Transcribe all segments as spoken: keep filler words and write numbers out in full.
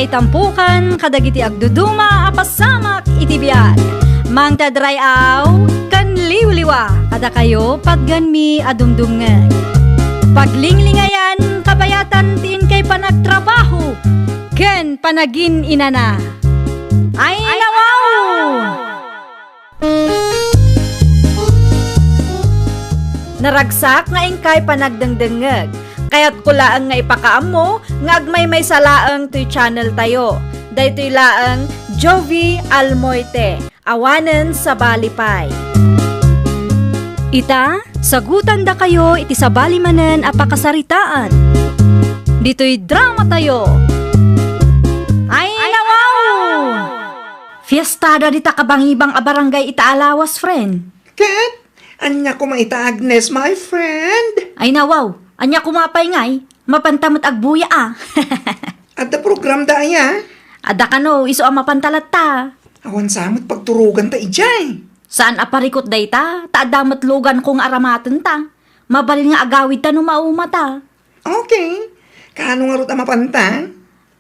Itampukan kadagiti agduduma a pasamak iti biag. Mangted ray-aw ken liwliwa kadakayo patganmi a dumdumngeg. Paglinglingayan kabayatan ti inkay panagtrabaho ken panagin-inana. Ay, nawaw! Naragsak nga inkay panagdengdengngeg. Kayatko laeng nga ipakaammo nga agmaymaysa laeng toy channel tayo. Daytoy laeng Jovie Almoite, awanen sabali pay. Ita, sagutandakayo iti sabali manen a pakasaritaan. Ditoy drama tayo. Ay, nawaw! Fiestada dita kabangibang a barangay ita a lawas, friend. Ket? Ania koma ita, Agnes, my friend? Ay, nawaw. Ania koma pay ngay? Mapanta met agbuya a. Adda programda aya? Adda kano, isu a mapanta latta. Awan sa met pagturoganta idiay. Saan a parikut dayta, ta adda met luganko nga aramatenta. Mabalin nga agawidta no maumata. Okay. Kaano ngarud a mapanta?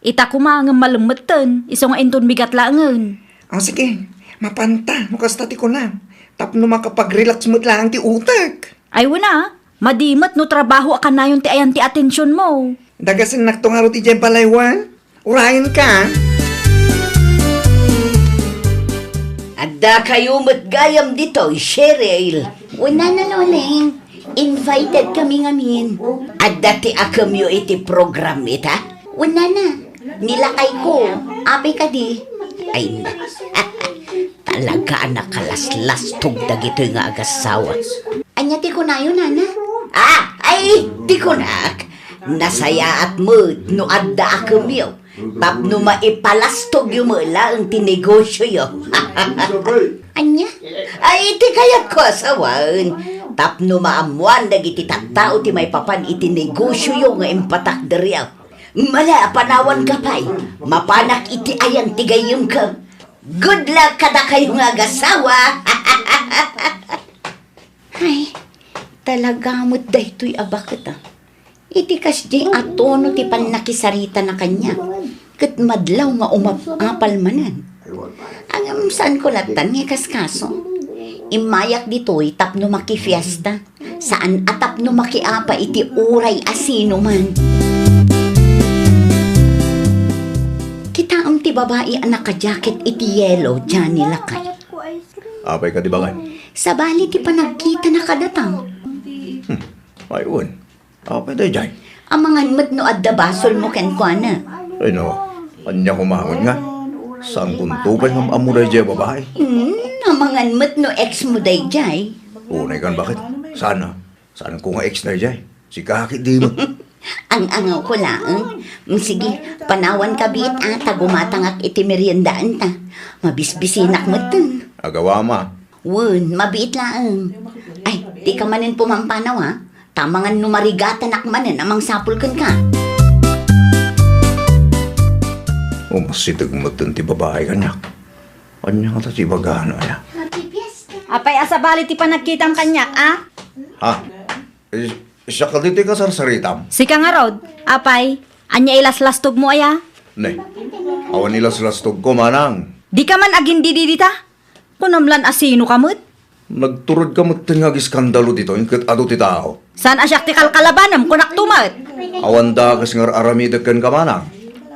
Ita koma ngem malemmetten, isu nga inton bigat laengen. O sige, mapanta no kasta ti kunam. Tapno makapag-relax met laeng ti utek. Ay wen a, madi met no trabaho a kanayon ti ayan ti atensionmo. Dagasennakto ngarud idiay balay wen? Urayenka. Addakayo met gayam ditoy, Cheryl. Wen a, Nana Loleng, invited kami ngamin. Adda ti akemyo iti program ita? Wen, Nana, ni lakayko, apay kadi? Ay na. Talaga a nakalaslastog dagitoy nga agassawa. Ania ti kunayo, Nana? Ah, ay, ti kunak, nasayaat met no adda akemyo tapno maipalastogyo met laeng ti negosioyo. Ania? Ay, ti kayatko a sawen, tapno maammoan dagiti tattao ti maipapan iti negosioyo nga impatakderyo. Mala a panawanka pay, mapanak iti ayan ti gayyemko. Good luck kadakayo nga agasawa! Ay, talaga met daytoy a baket, a. Iti kasdiay a tono ti pannakisaritana kaniak, ket madlaw nga umap-apal manen. Ngem saanko lattan nga ikaskaso. Immayak ditoy tapno makifiesta, saan a tapno makiapa iti uray a sino man. Kitaem ti babai a nakajaket iti yelo, Johnny, lakay. Apay kadi, baket? Sabali ti panagkitana kadata. Hmm. Ay, wen. Apay daydiay? Amangan met no adda basolmo kenkuana. Ay, no. Ania koma met nga? Saankonto pay nga am-ammo daydiay a babai. Hmm, amangan met no ex mo daydiay. Unay kan, baket? Saan a? Saanko nga ex daydiay? Sika ket di met. Ang-angawko laeng. Mm, sige, panawanka biit a, ta gumatangak iti meriendaanta. Mabisbisinak metten. Agawam a. Wen, mabiit laeng. Ay, dika manen pumampanaw a. Ta amangan no marigatanak manen a mangsapul kenka. Umasideg metten ti babai kaniak. Ania ngata ti ibagana, aya? Apay a sabali ti panagkitam kaniak, a? Ha? Is-, siak kadi ti kasarsaritam? Sika ngarud, apay, ania ilaslastogmo aya? Ne, awan ilaslastogko, manang. Dika man agindidi dita? Kunam lan a sinoka met? Nagturodka metten nga agiskandalo ditoy, ket adu ti tao. Saan a siak ti kalkalabanem, kunakto met. Awan dakes nga ar-aramidek kenka, manang.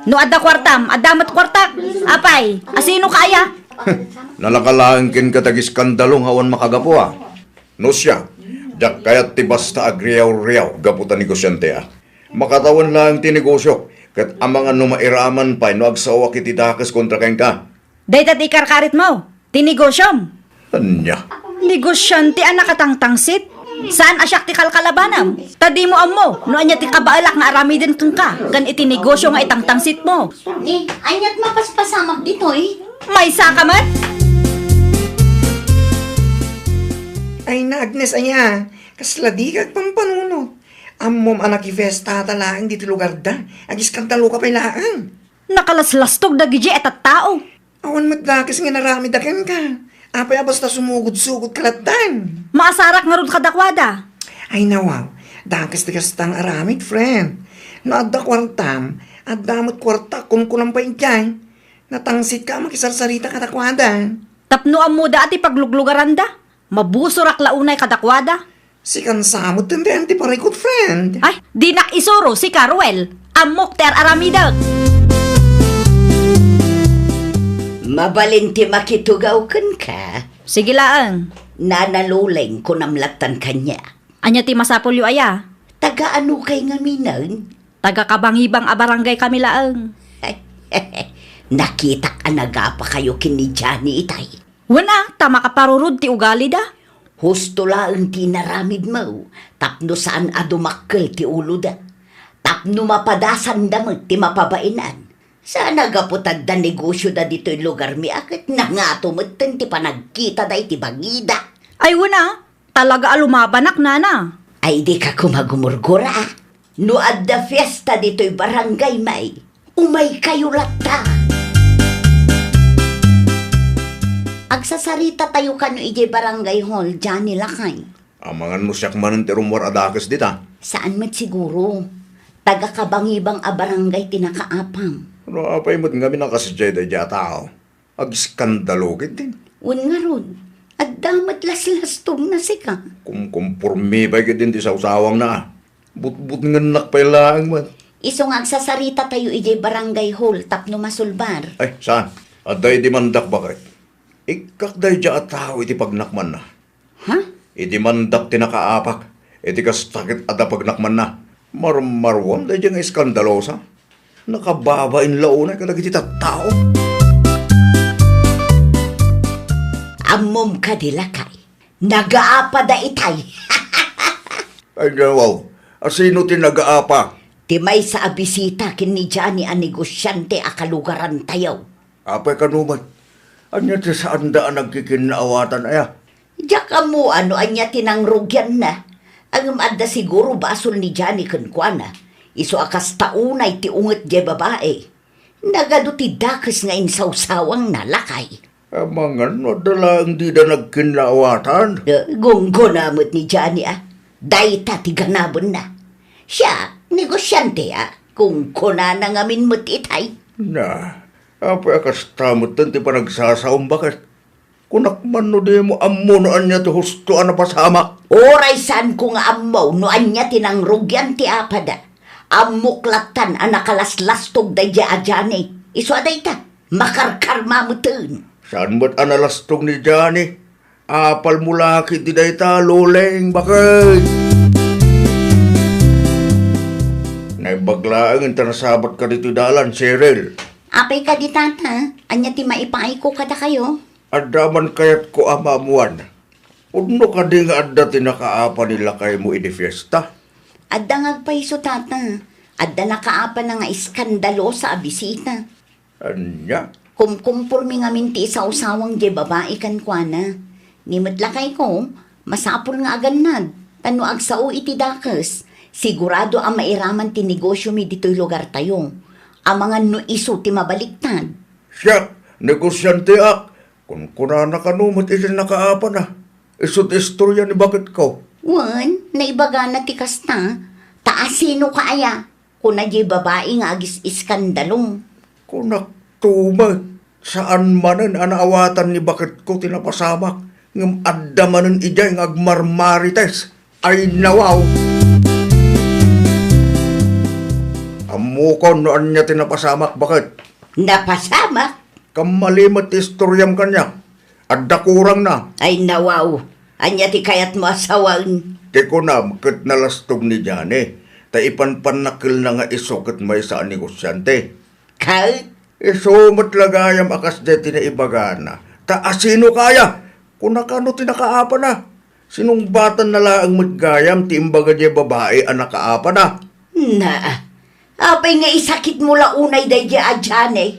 No adda kuartam, adda met kuartak. Apay, a sinoka aya? Nalaka laeng kenka ti agiskandalo nga awan makagapu a. No siak, diak kayat ti basta agriaw-riaw gapu ta negosiante a. Makatawen laeng ti negosiok, ket amangan no mairaman pay no agsawak iti dakes kontra kenka. Dayta ti ikarkaritmo, ti negosiom. Ania? Negosiante a nakatangtangsit? Saan a siak ti kalkalabanem? Ta dimo ammo no ania ti kabaelak nga aramiden kenka ken iti negosio nga itangtangsitmo. Ni, aniat mapaspasamak ditoy? Maysaka met? Ay na, Agnes, aya, kasla dika agpampanunot. Ammom a nakifestata laeng ditoy lugarda. Agiskandaloka pay laeng. Nakalaslastog dagidiay a tattao. Awan met dakes nga inaramidda kenka. Apay a basta sumugod-sugodka lattan? Maasarak ngarud kadakuada. Ay, nawaw. Dakes ti kasta nga aramid, friend. No adda kuartam, Adda met kuarta, kunkunam pay idiay. Natangsit ka a makisarsarita kadakuada. Tapno ammoda a ti pagluglugaranda, mabusorak la unay kadakuada. Sikan sa met ti parikut, friend. Ay, dinak isuro, sika, Ruel. Ammok ti ar-aramidek. Mabalin ti makitugaw kenka. Sige laeng. Nana Luleng, kunam lattan kaniak. Ania ti masapulyo aya? Taga ano kay ngaminen? Taga kabangibang a barangay kami laeng. Nakitak a nagapa kayo ken ni Johnny itay. Wen a, ta makaparurod ti ugalida. Husto laeng ti inaramidmo tapno saan a dumakkel ti uloda. Tapno mapadasanda met ti mapabaenan. Saan a gapu ta adda negosioda ditoy lugarmi a ket nangato metten ti panagkitada iti bangida. Ay, wen a, talaga a lumabanak, nana. Ay, dika koma gumurgura. No adda fiesta ditoy barangay, may, umaykayo latta. Agsasarita tayo kano idiay barangay hall, Johnny, lakay. Amangan no siak manen ti rummuar a dakes dita. Saan met siguro. Taga kabangibang a barangay ti nakaapam. No apay met ngamin a kasdiay daydiay a tao? Agiskandalo ketdin. Wen ngarud, adda met laslastogna sika. Kumkumpormi pay ketdin ti sawsawangna. Butbutngennak pay laeng met. Isu nga agsasarita tayo idiay barangay hall tapno masulbar. Ay, saan? Adda idimandak baket. Ikkak daydiay a tao iti pagnakmanna. Ha? Idimandak ti nakaapak, iti kasta ket adda pagnakmanna. Marmaruam daydiay nga iskandalosa. Nakababain la unay kadagiti tattao. Ammom kadi, lakay, nagaapada itay. Ay, wow. Asino ti nagaapa? Ti maysa a bisita ken ni Johnny a negosiante a kalugarantayo. Apay kano met? Ania ti saanda a nagkikinnaawatan aya? Diak ammo no ania ti nangrugianna. Ngem adda siguro basol ni Johnny kenkuana. Isu a kasta unay ti unget diay babai. Nagadu ti dakes nga insawsawangna, lakay. Amangan no adda laeng dida nagkinnaawatan. Eh, gunggona met ni Johnny a. Dayta ti ganabenna. Siak, negosiante a. Kunkunana ngamin met itay. Na, apay a kasta metten ti panagsasaom, baket? Kunak man no dimo ammo no ania ti husto a napasamak. Uray saanko nga ammo no ania ti nangrugian ti apada. Ammok lattan a nakalaslastog daydiay a Johnny. Isu a dayta, makarkarma metten. Saan met a nalastog ni Johnny? Apalmo la ketdi dayta, Luleng, baket? Naimbag laeng ta nasabatka ditoy dalan, Cheryl. Apay kadi, tata? Ania ti maipaayko kadakayo? Adda man kayatko a maammuan. Pudno kadi nga adda ti nakaapa ni lakaymo idi fiesta? Adda nga agpayso, tata. Adda nakaapana nga iskandalosa a bisita. Ania? Kumkumpormi ngamin ti isawsawang diay babai kenkuana. Ni met lakayko, masapul nga agannad, ta no agsao iti dakes, sigurado a mairaman ti negosiomi ditoy lugartayo. Amangan no isu ti mabaliktad. Siak, negosianteak, kunkunana kano met iti nakaapana. Isu ti istoria ni baketko. Wen, naibagana ti kasta, ta asinoka aya? Kuna diay babai nga agis-iskandalo. Kunakto met, saan manen a naawatan ni baketko ti napasamak, ngem adda manen idiay nga agmarmarites. Ay, nawaw! Ammokon no ania ti napasamak, baket. Napasamak? Kammali met ti istoriam kaniak. Adda kurangna. Ay, nawaw! Ania ti kayatmo a sawen? Ti kunam ket nalastog ni Johnny, ta ipanpannakkelna nga isu ket maysa a negosiante. Ket? Isu met la gayam a kasdiay ti naibagana. Ta asinoka aya? Kunaka no ti nakaapana. Sinungbatanna laeng met gayam ti imbaga diay babai a nakaapana. Na, apay nga isakitmo la unay daydiay a Johnny?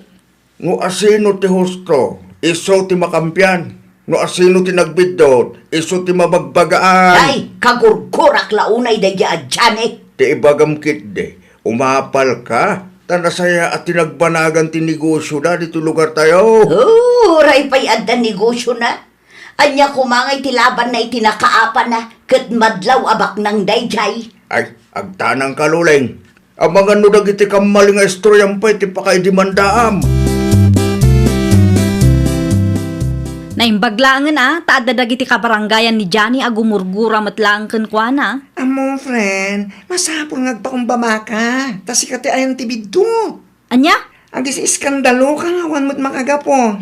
No asino ti husto, isu ti makampian. No asino ti nagbiddut, isu ti mabagbagaan. Ay, kagurgurak la unay daydiay a Johnny. Ti ibagam ketdi, umapalka, ta nasayaat ti nagbanagan ti negosioda ditoy lugartayo. Oh, uray pay adda negosiona. Ania koma ngay ti labanna iti nakaapana ket madlaw a baknang daydiay? Ay, agtanangka, Luleng. Amangan no dagiti kammalin nga istoriam pay ti pakaidemandaam. Naimbag laengen a, ta adda dagiti kabarangayan ni Johnny a gumurgura met laeng kenkuana. Ammo, friend, masapul nga agpakumbabaka, ta sika ti ayan ti biddut. Ania? Agis-iskandaloka nga awan met makagapu.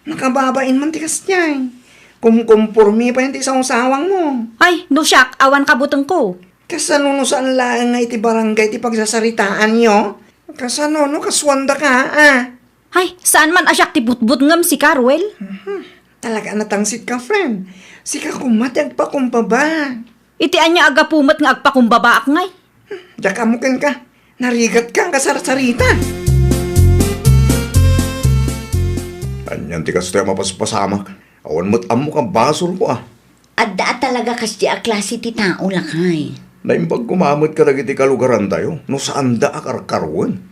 Nakababain man ti kasdiay. Kumkumpormi pay ti sawsawangmo. Ay, no siak, awan kabutengko. Kasano no saan laeng nga iti barangay ti pagsasaritaanyo? Kasano no kasuandaka, a? Ay, saan man a siak ti butbutngem, sika, Ruel? Mhm. Talaga a natangsit ka, friend. Sika koma ti agpakumbaba. Iti ania a gapu met nga agpakumbabaak ngay? Diak ammo kenka. Narigatka nga sarsarita. Anian ti kastoy a mapaspasamak? Awan met ammok a basolko a. Adda a talaga kasdi a klase ti tao, lakay. Naimbag koma met kadagiti kalugarantayo no saanda a karkaruen.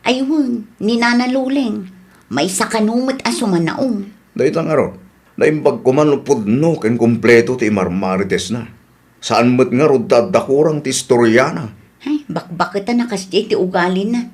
Ay wen, ni Nana Luleng, maysa kano met a sumanaong. Dayta ngarud, naimbag koma no pudno ken kompleto ti imarmaritesna. Saan met ngarud ta adda kurang ti istoriana. Ay, bakbaketan a kasdiay ti ugalina.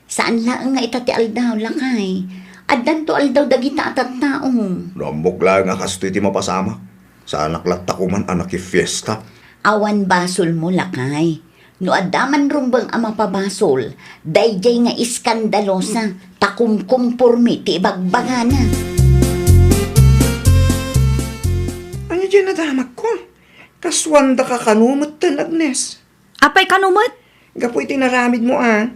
Saan laeng nga ita ti aldaw, lakay. Addanto aldaw dagita a tattao. No ammok laeng a kastoy ti mapasamak, saanak latta koman a nakifiesta. Awan basolmo, lakay. No adda man rumbeng a mapabasol, daydiay nga iskandalosa, ta kumkumpormi ti ibagbagana. Ania diay nadamakko? Kasuandaka kano metten, Agnes? Apay kano met? Gapu iti naramidmo a,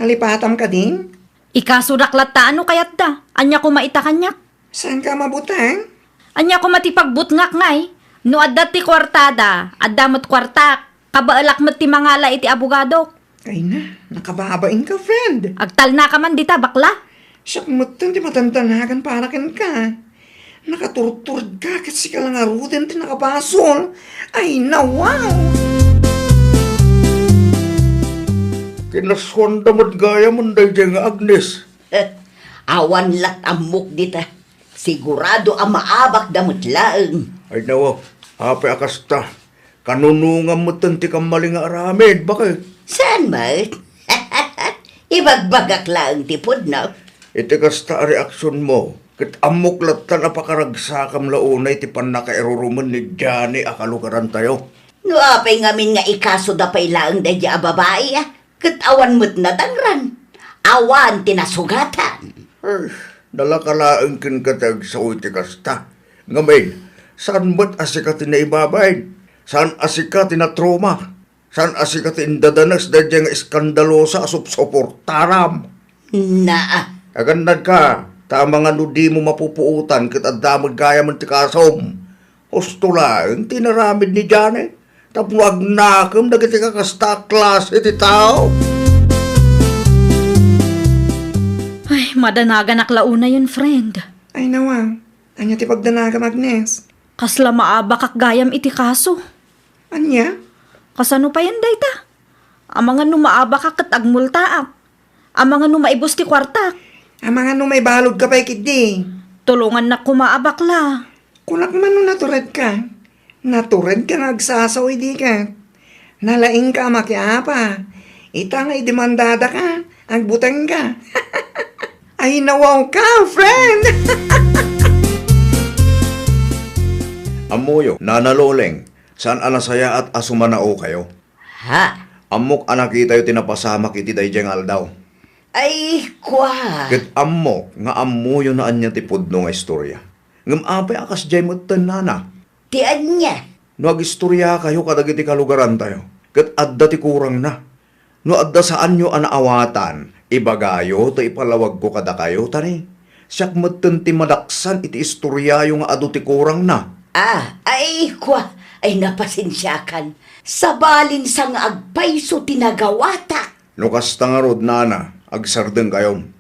nalipatam kadi? Ikasodak latta no kayatda. Ania koma ita kaniak? Saanka a mabuteng? Ania koma ti pagbutngak ngay? No adda ti kuartada, adda met kuartak. Kabaelak met ti mangala iti abogadok. Ay na, nakababainka, friend. Agtalnaka man dita, bakla. Siak metten ti matandanagan para kenka. Nakaturturedka ket sika la ngaruden ti nakabasol. Ay, nawaw! Kinasuanda met gayamen daydiay nga Agnes. Awan lat ammok dita. Sigurado a maabakda met laeng. Ay, nawaw. Apay a kasta? Kanunongam metten ti kammalin nga aramid, bakit? Saan met? Ibagbagak laeng ti pudno. Iti kasta a reaksionmo, ket ammok latta a pakaragsakam la unay ti pannakairurumen ni Johnny a kalugarantayo. No apay ngamin nga ikasoda pay laeng daydiay a babai, a? Ket awan met nadangran. Awan ti nasugatan. Ay, nalaka laeng kenka ti agsao iti kasta. Ngamin, saan met a sika ti naibabain? Saan a sika ti natroma? Saan a sika ti indadanes daydiay nga iskandalosa a supsuportaram? Naa. Agannadka, ta amangan no dimo mapupuotan ket adda met gayamen ti kasom. Husto laeng ti inaramid ni Johnny tapno agnakem dagiti kakasta a klase ti tao. Ay, madanaganak la unayen, friend. Ay, nawa. Ania ti pagdanagam, Agnes? Kasla maabakak gayam iti kaso. Ania? Kasano payen dayta? Amangan no maabakak ket agmultaak. Amangan no maibus ti kuartak. Amangan no maibaludka pay ketdi. Tulongannak koma a bakla. Kunak man no naturedka. Naturedka nga agsasao idi ket. Nalaingka a makiapa. Ita nga idemandadaka, agbutengka. Ay, nawawka, friend! Ammoyo, Nana Loleng, saan a nasayaat a sumanaokayo? Ha? Ammok a nakitayo ti napasamak iti daydiay nga aldaw. Ay, kua. Ket ammok nga ammoyo no ania ti pudno nga istoria. Ngem apay a kasdiay metten, Nana? Ti ania? No agistoriakayo kadagiti kalugarantayo, ket adda ti kurangna. No adda saanyo a naawatan, ibagayo ta ipalawagko kadakayo, ta ni, siak metten ti madaksan iti istoriayo nga adu ti kurangna. Ah, ay, kua, ay napasensiakan. Sabalinsa nga agpayso ti nagawatak. No kasta ngarud, Nana, agsardengkayon.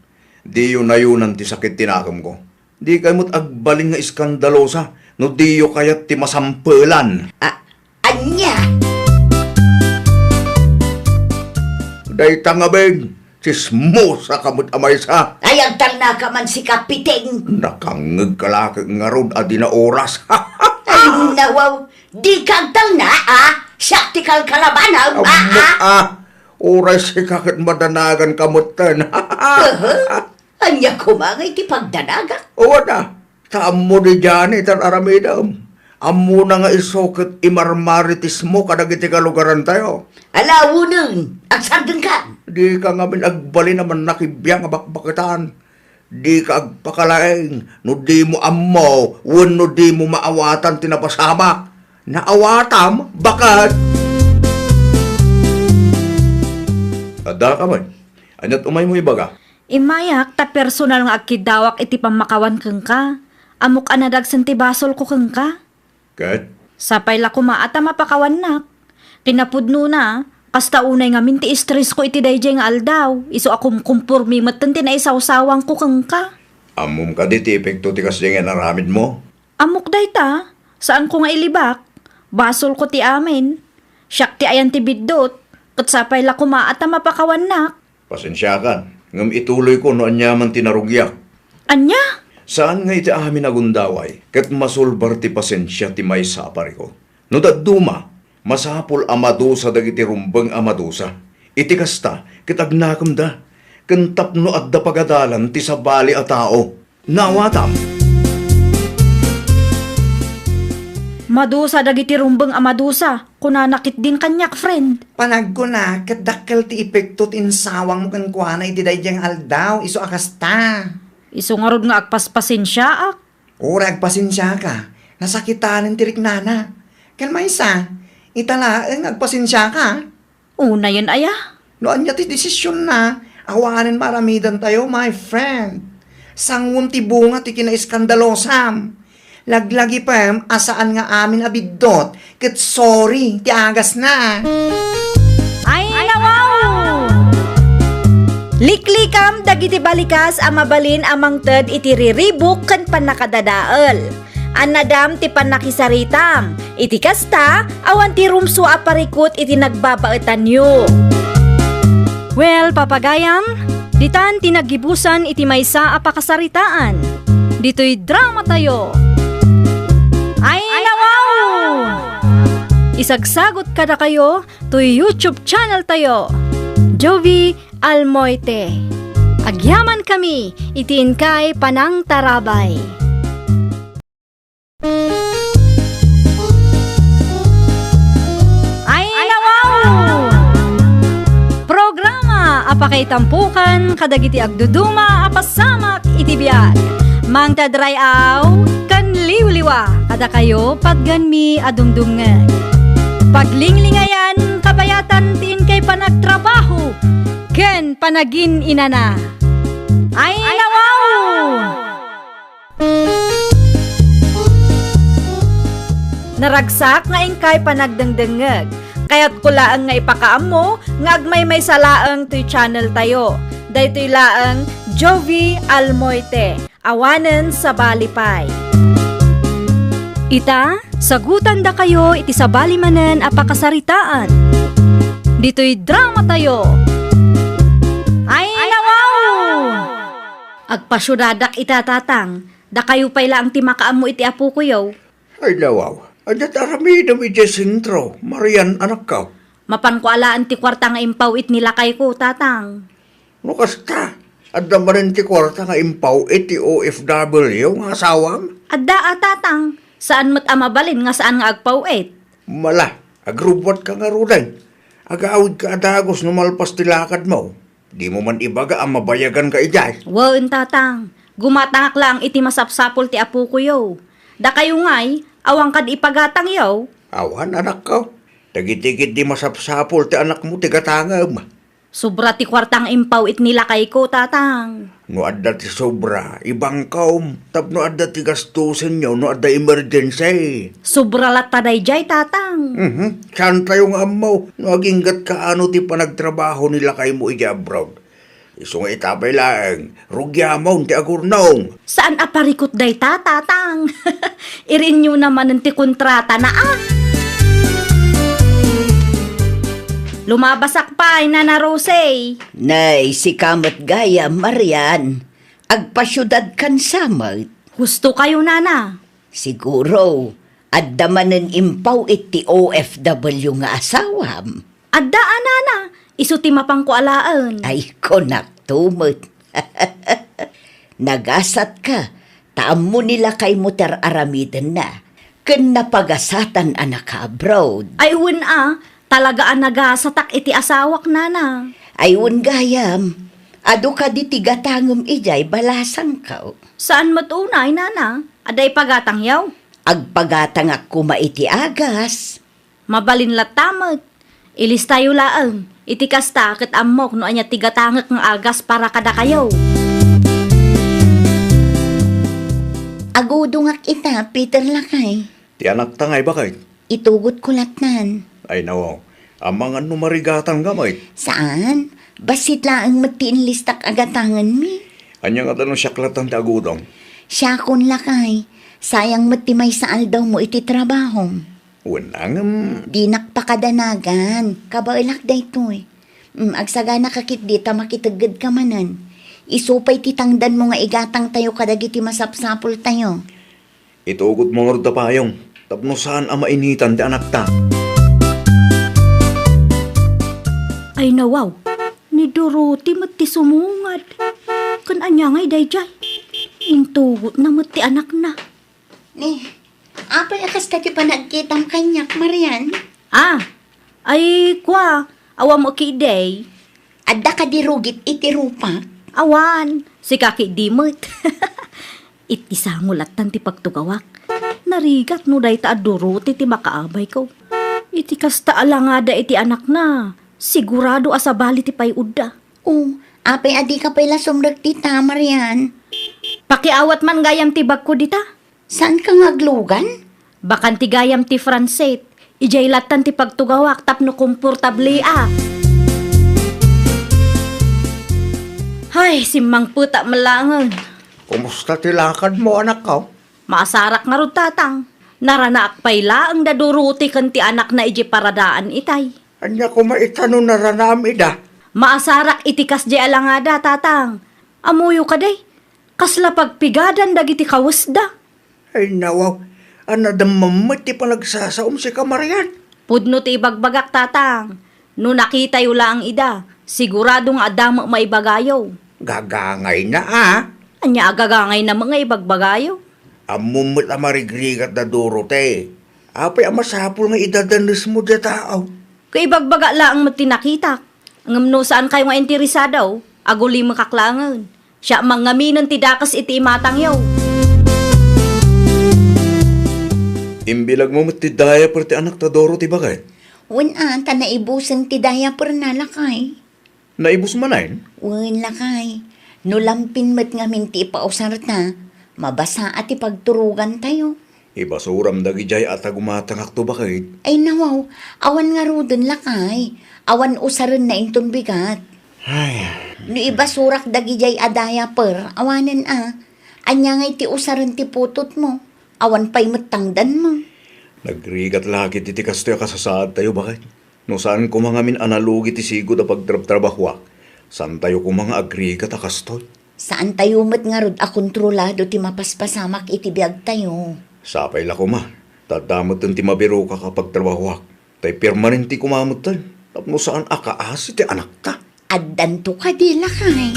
Diyo nayunan ti sakit ti nakemko. Dikay met agbalin nga iskandalosa no diyo kayat ti masampelan. A-, ania? Dayta ngamin, tsismosa ka met a maysa. Ay, agtalnaka man, sika piting. Nakangngegka la ket ngarud a di na oras. Ay, nawaw, dika agtalna, a? Siak ti kalkalabanam, a, Ammok, a? a. Uray sika ket madanagan ka metten. Aha. Ania koma nga iti pagdanagak? O, wana, ta ammo ni Johnny ti aramidem. Ammona nga isu ket imarmaritismo kadagiti kalugarantayo. Ala, unen, agsardengkan. Dika ngamin agbalin a mannakibiang a bakbaketan. Dika agpakalaing no dimo ammo wenno dimo maawatan ti napasamak. Naawatam, baket. Adda ka met. Ania't umaymo ibaga? Immayak ta personal nga agkiddawak iti pammakawan kenka. Ammok a nadagsen ti basolko kenka. Ket? Sapay la koma a ta mapakawannak. Kinapudnona, kasta unay ngamin ti estresko iti daydiay nga aldaw, isu a kumkumpormi metten ti naisawsawangko kenka. Ammom kadi ti epekto ti kasdiay nga inaramidmo? Ammok dayta, saanko nga ilibak. Basolko ti amin. Siak ti ayan ti biddut, ket sapay la koma a ta mapakawannak. Pasensiakan, ngem ituloyko no aniaman ti narugiak. Ania? Saan nga iti amin a gundaway, ket masulbar ti pasensia ti maysa a parikut. No dadduma, masapul a madusa dagiti rumbeng a madusa. Iti kasta, ket agnakemda, ken tapno adda pagadalan ti sabali a tao. Naawatam. Madusa dagiti rumbeng a madusa, kunana ketdin kaniak, friend. Panagkuna, ket dakkel ti epekto ti insawangmo kenkuana iti daydiay nga aldaw, isu a kasta. Isu ngarud nga agpaspasensiaak. Uray agpasensiaka, nasakitanen ti riknana. Ken maysa, ita laeng nga agpasensiaka. Unayen aya? No ania ti desisionna, awanen maaramidantayo, my friend. Sanguem ti bunga ti kinaiskandalosam. Laglagipem a saan nga amin a biddut, ket sorry ti agasna. Ay, nawaw! Liklikam dagiti balikas a mabalin a mangted iti riribuk ken pannakadadael. Annadam ti pannakisaritam. Iti kasta, awan ti rumsua a parikut iti nagbabaetanyo. Well, papagayam, ditan ti naggibusan iti maysa a pakasaritaan. Ditoy dramatayo. Ay, nawaw! Isagsagot kadakayo toy YouTube channel tayo, Jovi Almoite. Agyamankami iti inkay panangtarabay. Ay, nawaw! Programa a pakaitampukan kadagiti agduduma a pasamak iti biag. Mangted ray-aw ken liwliwa kadakayo patgenmi a dumdumngeg. Paglinglingayan kabayatan ti inkay panagtrabaho ken panagin-inana. Ay, nawaw! Naragsak nga inkay panagdengdengngeg. Kayatko laeng nga ipakaammo nga agmaymaysa laeng toy channel tayo. Daytoy laeng Jovi Almoite, awanen sabali pay. Ita, sagutandakayo iti sabali manen a pakasaritaan. Ditoy dramatayo. Ay, nawaw! Agpasiudadak ita, Tatang. Dakayo pay laeng ti makaammo iti apokoyo. Ay, nawaw. Adda ti aramidem idiay sentro, Marian, anakko. Mapanko alaen ti kuarta nga impaw-it ni lakayko, Tatang. No kasta, adda manen ti kuarta nga impaw-it ti O F W nga asawam? Adda a, Tatang. Saan met a mabalin nga saan nga agpaw-it. Mala, agrubbuatka ngaruden. Agawidka a dagus no malpas ti lakadmo. Dimo man ibaga a mabayaganka idiay? Wen, Tatang. Gumatangak laeng iti masapsapul ti apokoyo. Dakayo ngay, awan kadi ipagatangyo? Awan, anakko. Dagiti ketdi masapsapul ti anakmo ti gatangem. Sobra ti kuarta nga impaw-it ni lakayko, Tatang. No adda ti sobra, ibangkom, tapno adda ti gastusenyo no adda emergency. Sobra latta daydiay, Tatang. Mhm. Saantayo nga ammo no agingga't kaano ti panagtrabaho ni lakaymo idiay abroad. Isu nga ita pay laeng, rugiamon ti agurnong. Saan a parikut dayta, Tatang? Irinyo na manen ti kontratana, a. Lumabasak pay, Nana Rose. Nay, sika met gayam, Marian. Agpasiudadkan sa met. Husto kayo, Nana. Siguro, adda manen impaw-it ti O F W nga asawam. Adda a, nana, isu ti mapanko alaen. Ay, kunakto met. Nagasatka, ta ammo ni lakaymo ti ar-aramidenna, ken napagasatan a naka-abroad. Ay, wen a, talaga a nagasatak iti asawak, nana. Ay, wen gayam, adu kadi ti gatangem idiay balasangko? Saan met unay, nana, adda ipagatangyo? Agpagatangak koma iti agas. Mabalin latta met. Ilistayo laeng. Iti kasta, ket ammok no ania ti gatangek nga agas para kadakayo. Agudongak ita, Peter lakay. Ti anakta nga ibaket? Itugotko lattan. Ay, nawaw. Amangan no marigatangka met. Saan? Bassit laeng met ti inlistak a gatangenmi. Ania ngata no siak lattan ti agudong? Siakon lakay. Sayang met ti maysa aldawmo iti trabahom. Wen, ngem dinak pakadanagan. Kabaelak daytoy. Mm, agsaganaka ketdi ta makiteggedka manen. Isu pay ti tangdanmo nga igatangtayo kadagiti masapsapultayo. Itugotmo ngarud ta payong tapno saan a mainitan ti anakta. Ay, nawaw, ni Dorothy met ti sumungad. Ken ania ngay daydiay? Intugotna met ti anakna. Ni, apay a kasta ti panagkitam kaniak, Marian? Ah, ay, kua, awan mo ketdi. Adda kadi rugit iti rupak? Awan, sika ketdi met. Iti sango lattan ti pagtugawak. Narigat no dayta a Dorothy ti makaabayko. Iti kasta a langada iti anakna, sigurado a sabali ti pay-odda. O, apay a dika pay la sumrek dita, Marian? Pakiawat man gayam ti bagko dita. Saanka nga aglugan? Bakan ti gayam ti Francet. Idiay lattan ti pagtugawak tapno komportableak. Hay, simmangpetak met laengen. Kumusta ti lakadmo, anakko? Maasarak ngarud, tatang. Naranaak pay laeng da Dorothy ken ti anakna idiay paradaan itay. Ania koma ita no naranaam ida? Maasarak iti kasdiay a langada, tatang. Ammoyo kadi, kasla pagpigadan dagiti kawesda. Ay, nawaw, a nadamdamam met ti panagsasaom, sika, Marian. Pudno ti ibagbagak, tatang. No nakitayo laeng ida, sigurado nga adda met maibagayo. Gagangayna, a? Ania a gagangayna met nga ibagbagayo? Ammom met a marigrigat da Dorothy. Apay a masapul nga idadanesmo diay tao? Ket ibagbaga laeng met ti nakitak. Ngem no saankayo nga interesado, agulimekak laengen. Siak mangaminen ti dakes iti imatangyo. Imbilagmo met ti diaper ti anakta Dorothy, baket? Wen a, ta naibusen ti diaperna, lakay. Naibus manen? Wen, lakay. No lampin met ngamin ti ipausarta, mabasa a ti pagturogantayo. Ibasuram dagidiay a ta gumatangakto, baket? Ay, nawaw, awan ngaruden, lakay. Awan usarenna inton bigat. Ay. No ibasurak dagidiay a diaper, awanen a. Ania ngay ti usaren ti putotmo? Awan pay met tangdanmo. Nagrigat la ketdi ti kastoy a kasasaadtayo, baket. No saan koma ngamin a nalugi ti sigud a pagtrabtrabahoak, saantayo koma nga agrigat a kastoy. Saantayo met ngarud a kontrolado ti mapaspasamak iti biagtayo. Sapay la koma, ta adda metten ti mabirokak a pagtrabahoak. Tay permanente koma metten, tapno saan a kaasi ti anakta. Addanto kadi, lakay?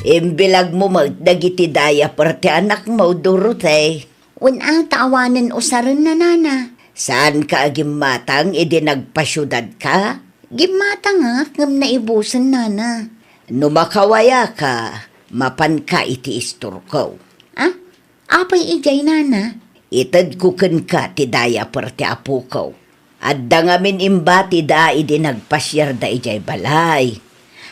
Imbilagmo met dagiti diaper ti anakmo, Dorothy. Wen a, ta awanen usarenna, nana. Saanka a gimmatang idi nagpasiudadka? Gimmatangak ngem naibusen, nana. No makawayaka, mapanka iti istorko. Ah? Apay idiay, nana? Itedko kenka ti diaper ti apoko. Adda ngamin imbatida idi nagpasiarda idiay balay.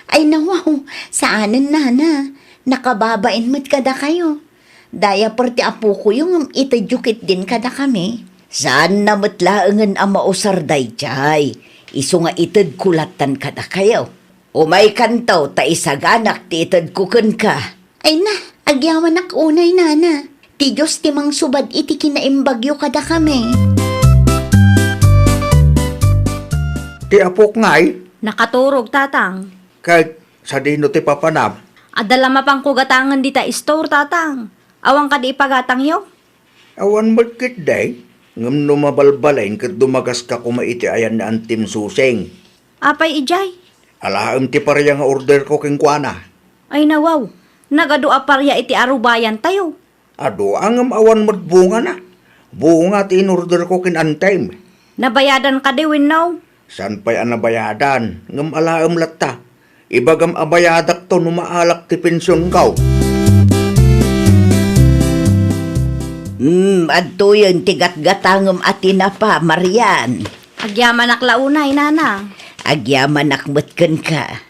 Ay, nawaw, saanen, nana. Nakababain met kadakayo. Diaper ti apokoyo ngem itedyo ketdin kadakami. Saanna met laengen a mausar daydiay, isu nga itedko lattan kadakayo. Umaykanto ta isaganak ti itedko kenka. Ay na, agyawanak unay, nana. Ti Dios ti mangsubad iti kinaimbagyo kadakami. Ti apok ngay? Nakaturog, tatang. Ket sadino ti papanam? Adda la mapanko gatangen dita istor, tatang. Awan kadi ipagatangyo? Awan met ketdi. Ngem no mabalbaliwen ket dumagaska koma iti ayan ni Antim Susing. Apay idiay? Alaem ti paria nga orderko kenkuana. Ay nawaw, nagadu a paria iti arubayantayo. Adu a ngem awan met bungana. Bunga ti inorderko ken Antim. Nabayadan kadi wenno? Saan pay a nabayadan, ngem alaem latta. Ibagam a bayadakto no maalak ti pensionko. Hmm, adtoyen ti gatgatangem a tinapa, Marian. Agyamanak la unay, Nana. Agyamanak met kenka.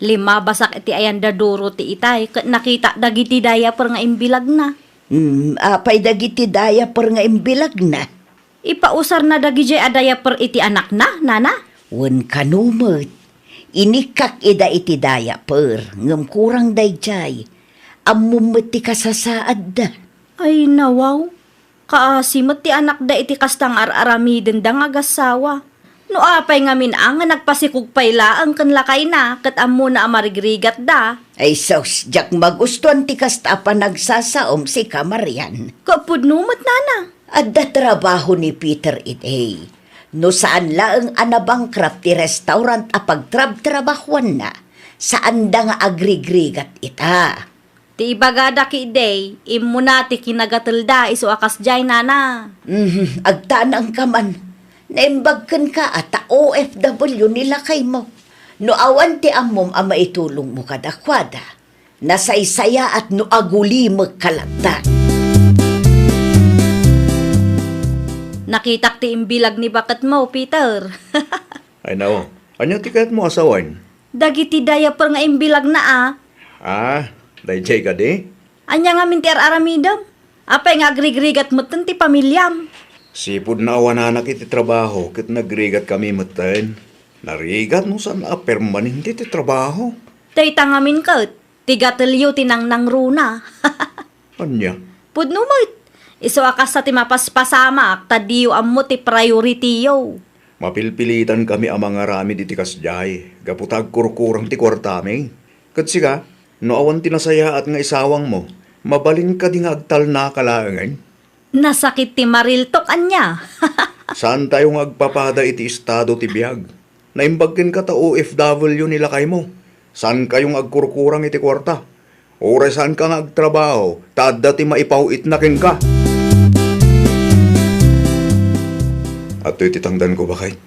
Limabasak iti ayan da Doro ti itay, ket nakitak dagiti diaper nga imbilagna. Hmm, apay dagiti diaper nga imbilagna? Ipausarna dagidiay a diaper iti anakna, Nana? Wen kano met, inikkak ida iti diaper, ngem kurang daydiay. Ammom met ti kasasaadda. Ay, nawaw. Kaasi met ti anakda iti kasta nga ar-aramidenda nga agassawa. No apay ngamin a nga nagpasikog pay laeng ken lakayna ket ammona a marigrigatda. Ay sus, diak magustuan ti kasta a panagsasaom, sika, Marian. Ket pudno met, Nana. Adda trabaho ni Peter idi. No saan laeng a nabankrupt ti restaurant a pagtrabtrabahuanna, saanda nga agrigrigat ita. Ti ibagada ketdi, immuna ti kinagatelda isu a kasdiay, Nana. Mhm, agtanangka man. Naimbag kenka a ta O F W ni lakaymo. No awan ti ammom a maitulongmo kadakuada, nasaysayaat no agulimekka latta. Nakitak ti imbilag ni baketmo, Peter. Ay, nao. Ania ti kayatmo a sawen? Dagiti diaper nga imbilagna a. Ah, daydiay kadi? Ania ngamin ti ar-aramidem? Apay nga agrigrigat metten ti pamiliam? Sipud naawananak iti trabaho ket nagrigat kami metten. Narigat no saan a permanente ti trabaho. Dayta ngamin ket, ti gatelyo ti nangnangruna. Ania? Pudno met. Isu a kasta ti mapaspasamak ta diyo ammo ti priority-yo. Mapilpilitan kami a mangaramid iti kasdiay gapu ta agkurkurang ti kuartami. Ket sika, no awan ti nasayaat nga isawangmo, mabalin kadi nga agtalnaka laengen? Nasakit ti mariltok, ania? Saantayo nga agpapada iti estado ti biag. Naimbag kenka ta O F W ni lakaymo. Saankayo nga agkurkurang iti kuarta. Uray saanka nga agtrabaho, ta adda ti maipaw-itna kenka. Adtoy ti tangdanko, baket.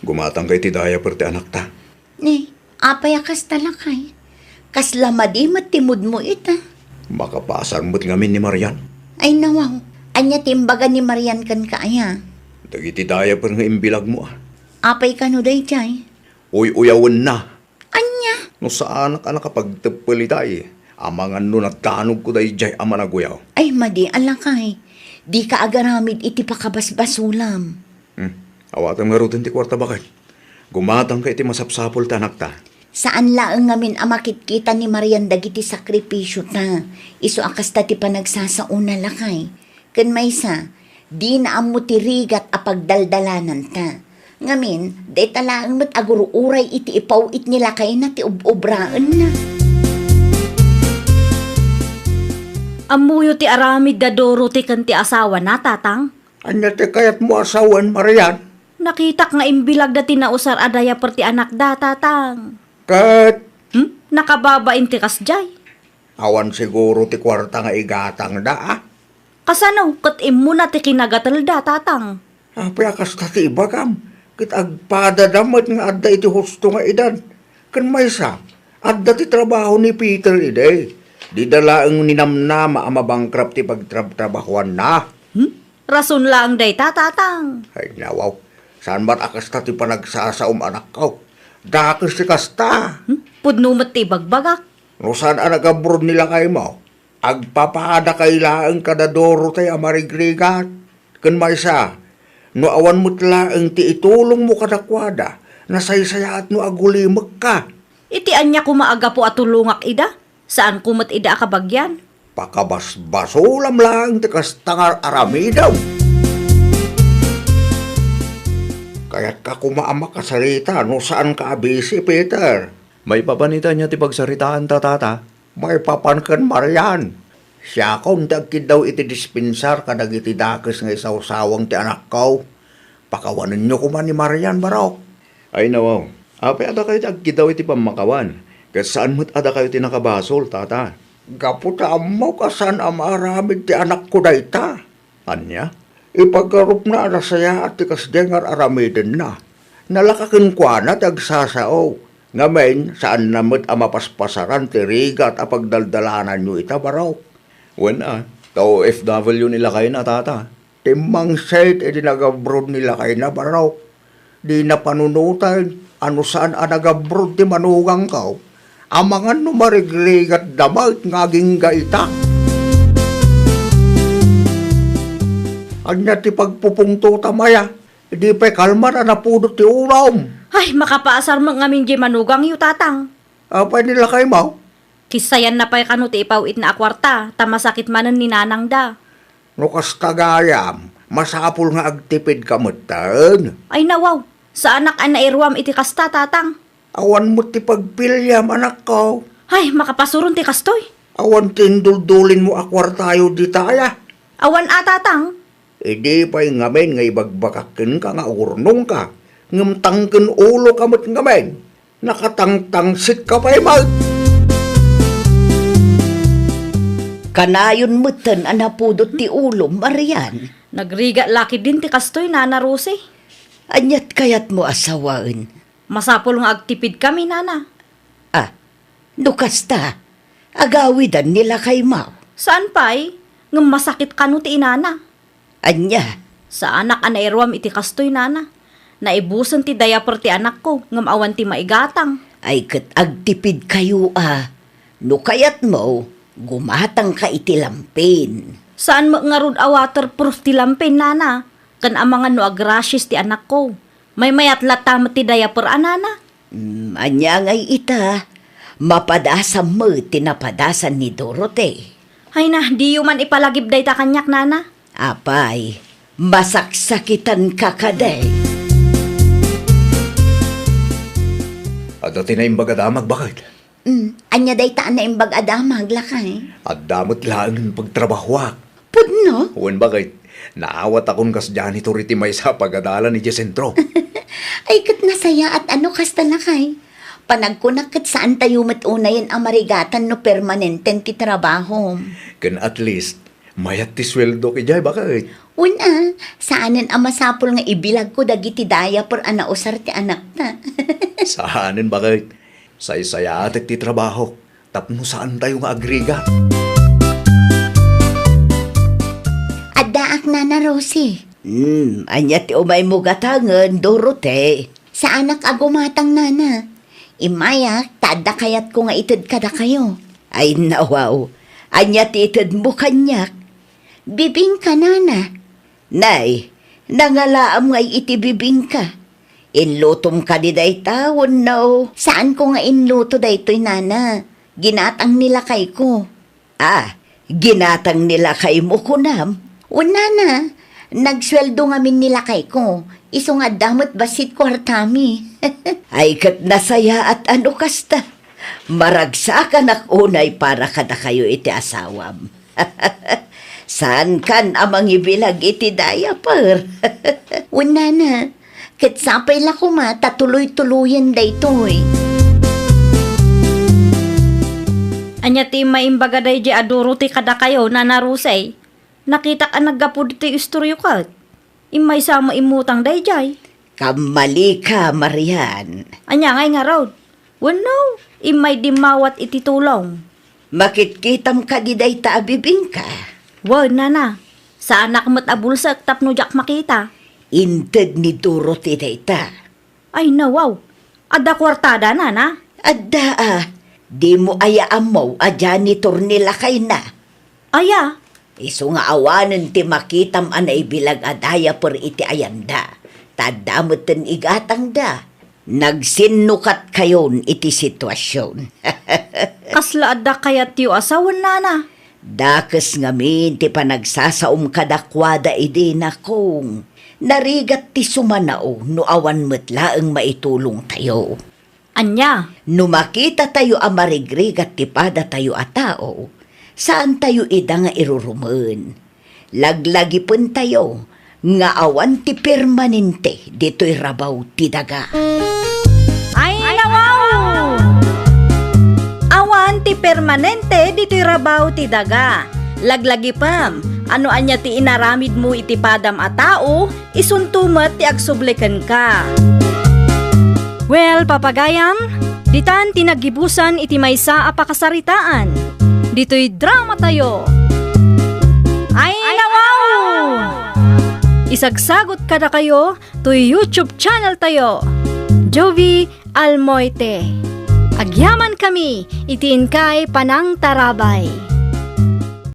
Gumatangka iti diaper ti anakta. Ni, apay a kasta, lakay? Kasla madi met ti mood-mo ita. Makapasar met ngamin ni Marian. Ay, nawaw. Ania ti imbaga ni Marian kenka aya? Dagiti diaper nga imbilagmo, a. Apay kano daydiay? Uy-uyawenna. Ania? No saanak a nakapagteppel itay, amangan no nadanogko daydiay a managuyaw. Ay, madi a lakay. Dika agaramid iti pakabasbasolam. Hmm. Awatem ngaruden ti kuarta, baket. Gumatangka iti masapsapul ti anakta. Saan laeng ngamin a makitkita ni Marian dagiti sakripisiota. Isu a kasta ti panagsasaona, lakay. Ken maysa, dina ammo ti rigat a pagdaldalananta. Ngamin, dayta laeng met agur-uray iti ipaw-it ni lakayna ti ob-obraenna. Ammoyo ti aramid da Dorothy ken ti asawana, Tatang? Ania ti kayatmo a sawen, Marian? Nakitak nga imbilagda ti nausar a diaper ti anakda, Tatang. Ket? Hmm? Nakababain ti kasdiay. Awan siguro ti kuarta nga igatangda, a? Kasano ket immuna ti kinagatelda, Tatang? Apay a kasta ti ibagam? Ket agpadada met nga adda iti husto nga edad. Ken maysa, adda ti trabaho ni Peter idi. Dida laeng ninamnama a mabankrupt ti pagtrabtrabahuanna. Hmm? Rason laeng dayta, Tatang. Ay, nawaw. Saan met a kasta ti panagsasaom, anakko? Dakes ti kasta. Hmm? Pudno met ti ibagbagak. No saan a nagabroad ni lakaymo, agpapadakay laeng kada Dorothy a marigrigat. Ken maysa, no awan met laeng ti itulongmo kadakuada, nasaysayaat no agulimekka. Iti ania koma a gapu a tulongak ida? Saanko met ida a kabagian? Pakabasbasolam laeng ti kasta nga aramidem. Kayatka koma a makasarita no saanka a busy, Peter. Maipapan ita ania ti pagsaritaanta, Tata? Maipapan ken Marian. Siakon ti agkiddaw iti dispensar kadagiti dakes nga isawsawang ti anakko. Pakawanenyo koma ni Marian, Barok. Ay, nawaw. Apay a dakayo ti agkiddaw iti pammakawan, ket saan met a dakayo ti nakabasol, tata? Gapu ta ammok a saan a maaramid ti anakko dayta. Ania? Ipaggarupna a nasayaat ti kasdiay nga ar-aramidenna. Nalaka kenkuana ti agsasao. Ngamin, saanna met a mapaspasaran ti rigat a pagdaldalananyo ita, Barok. Wen a, ta O F W ni lakayna, tata. Timmangsit idi nagabroad ni lakayna, Barok. Dina panunoten a no saan a nagabroad ti manugangko, amangan no marigrigatda met nga agingga ita. Ania ti pagpupungtotam aya? Idi pay kalman a napudot ti ulom. Ay, makapaasar met ngamin diay manugangyo, tatang. Apay ni lakaymo? Kissayanna pay kano ti ipaw-itna a kuarta, ta masakit manen ni nanangda. No kasta gayam, masapul nga agtipidka metten. Ay nawaw, saanak a nairuam iti kasta, tatang. Awan met ti pagpiliam, anakko. Ay, makapasuron ti kastoy. Awan ti induldulinmo a kuartayo dita aya? Awan a, tatang. Idi pay ngamin nga ibagbagak kenka nga agurnongka, ngem tangken uloka met ngamin, nakatangtangsikka pay met. Kanayon metten a napudot ti ulom, Marian. Nagrigat la ketdin ti kastoy, Nana Rosie. Aniat kayatmo a sawaen? Masapul nga agtipidkami, Nana. Ah, no kasta, agawidan ni lakaymo. Saan pay? Ngem masakit kano ti inana. Ania? Saanak a nairuam iti kastoy, Nana. Naibusen ti diaper ti anakko, ngem awan ti maigatang. Ay ket agtipidkayo a. No kayatmo, gumatangka iti lampin. Saan met ngarud a waterproof ti lampin, Nana. Ken amangan no agrashes ti anakko. Maymayat latta met ti diaper a, Nana. Mm, ania ngay ita? Mapadasam met ti napadasan ni Dorothy. Ay na, diyo man ipalagip dayta kaniak, Nana. Apay, masaksakitanka kadi. Adda ti naimbag a damag, baket? Mm, ania dayta a naimbag a damag, lakay? Adda met laengen pagtrabahoak. Pudno? Wen, baket, naawatakon kas janitor iti maysa a pagadalan idiay sentro. Ay, ket nasayaat a no kasta, lakay. Panagkunak ket saantayo met unayen a marigatan no permanenten ti trabahom. Ken at least, mayat ti sueldok idiay, baket. Wen a, saanen a masapul nga ibilagko dagiti diaper a nausar ti anakta. Saanen, baket. Saysayaatek ti trabahok tapno saantayo nga agrigat. Addaak, Nana Rosie. Hmm, ania ti umaymo gatangen, Dorothy? Saanak a gumatang, Nana. Immayak, ta adda kayatko nga ited kadakayo. Ay, nawaw. Ania ti itedmo kaniak? Bibingka, Nana. Nay, nangalaam ngay iti bibingka. Inlutom kadi dayta wenno? Saanko nga inluto daytoy, Nana. Ginatang ni lakayko. Ah, ginatang ni lakaymo, kunam? Wen, Nana. Nagsueldo ngamin ni lakayko. Isu nga adda met bassit kuartami. Ay, ket nasayaat a no kasta. Maragsakanak unay para kadakayo iti asawam. Saankan a mangibilag iti diaper. Wen, Nana, ket sapay la koma ta tuloy-tuloyen daytoy. Ania ti immaimbaga daydiay a Dorothy kadakayo, Nana Rosie? Nakitak a naggapu ditoy istoryo ket. Immaysa met immutang daydiay. Kammalika, Marian. Ania ngay ngarud? Wenno, immay dimmawat iti tulong. Makitkitam kadi dayta a bibingka? Wen, Nana. Saanak met a bulsek tapno diak makita. Inted ni Dorothy dayta. Ay, nawaw. Adda kuartada, Nana? Adda a. Dimo aya ammo a janitor ni lakayna? Aya? Isu nga awanen ti makitam a naibilag a diaper iti ayanda, ta adda metten igatangda. Nagsinnukatkayon iti situasion. Kasla adda kayatyo a sawen, Nana? Dakes ngamin ti panagsasaom kadakuada idi, Nakong. Narigat ti sumanao no awan met laeng maitulongtayo. Ania? No makitatayo a marigrigat ti padatayo a tao, Saantayo ida nga irurumen. Laglagipentayo nga awan ti permanente ditoy rabaw ti daga. Ay, nawaw! Awan ti permanente ditoy rabaw ti daga. Laglagipem, ano ania ti inaramidmo iti padam a tao, isunto met ti agsubli kenka. Well, papagayam, ditan ti naggibusan iti maysa a pakasaritaan. Ditoy dramatayo. Ay, nawaw! Isagsagut kadakayo toy YouTube channel tayo, Jovie Almoite. Agyaman kami iti inkay panangtarabay.